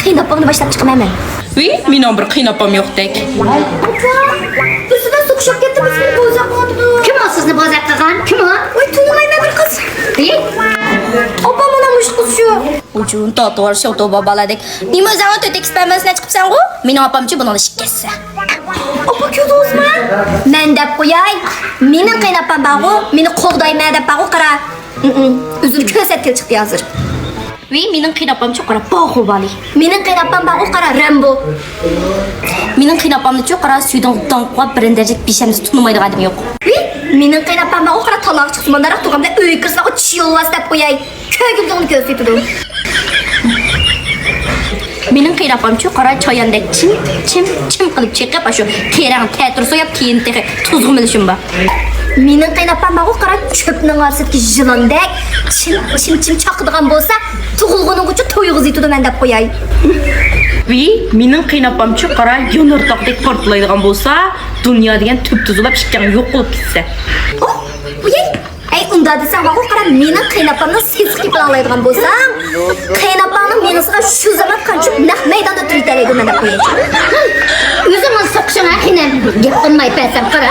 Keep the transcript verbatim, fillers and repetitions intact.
قېيىنئاپامنى باشلاپ چىقىمەن مەن. ۋىي، مېنىڭ بىر قېيىنئاپام يوقتەك. ئاپا، ئۆزىدىن سوقۇشۇپ كەتتى، بىز سېنى بوزەك قىلىۋاتىدۇ. كىم ئۇ سىزنى بوزەك قىلغان؟ كىم ئۇ؟ ۋاي، تونۇمايمەن بىر قىز. ۋىي؟ ئاپا، مانا مۇشۇ قىز شۇ. ئۇجۇن تاتۇر شوتۇ بابالادەك. نېمە ئۆزۈڭ تۆتەك ئىسپەرمەسلەر چىقىپسەنغۇ؟ مېنىڭ ئاپامچۇ بۇنىڭدا شىكەسسە. ئاپا، كۆردىڭىزمۇ؟ مەن دەپ قوياي. مېنىڭ قېيىنئاپام بارغۇ، مېنى قوغدايمەن دەپ بارغۇ، قارا. ئۆزىنى كۆرسەتكىلى چىقتى ھازىر. ۋىي، مېنىڭ قېيىنئاپامچۇ قارا باخۇبالى. مېنىڭ قېيىنئاپام بارغۇ، قارا رەمبو. مېنىڭ قېيىنئاپامنىچۇ قارا سۈيدۈڭ داڭقۇغا بىرىنچى دەرىجىلىك بىشەمدىسى تونۇمايدىغان ئادەم يوق. ۋىي، مېنىڭ قېيىنئاپام بارغۇ، قارا تالاغا چىقسا مانداراق تۇرغان بىلەن ئۆيگە كىرسىلا چىيولۋاس دەپ قوياي. كۆرگۈلدۈڭنى كۆرسىتىدۇ. مېنىڭ قېيىنئاپامچۇ قارا چاياندەك چىم، چىم، چىم قىلىپ چېقىپ، ئاشۇ تېرەڭ تەتۈر سوياپ، كېيىن تېخى تۇزغا مېلىشىم بار. مېنىڭ قېيىنئاپام بارغۇ، قارا چۆپنىڭ ئارىسىدىكى يىلاندەك چىم، چىم، چىم چاقىدىغان بولسا، تۇغۇلغۇنۇڭغىچە تويغا زىتىدۇ مەن دەپ قوياي. ۋىي، مېنىڭ قېيىنئاپامچۇ قارا يانار تاغدەك پارتلايدىغان بولسا، دۇنيا دېگەن تۈپ تۇزۇلاپ ئىككىڭ يوق بولۇپ كەتسە. ئوھ، ئۇيەي. ئەي، ئۇنداق دېسەڭ بارغۇ، قارا، مېنىڭ قېيىنئاپامنىڭ سېسىق گېپىنى ئاڭلايدىغان بولساڭ، قېيىنئاپاڭنىڭ مېڭىسىغا شۇ زامات قانچۇپ نەق مەيداندا تۈرۈۋېتەلەيدۇ مەن دەپ قوياي. ئۆزۈڭ سوقۇشۇڭ ھە، خېنىم. گەپ قىلماي بەرسەم قارا.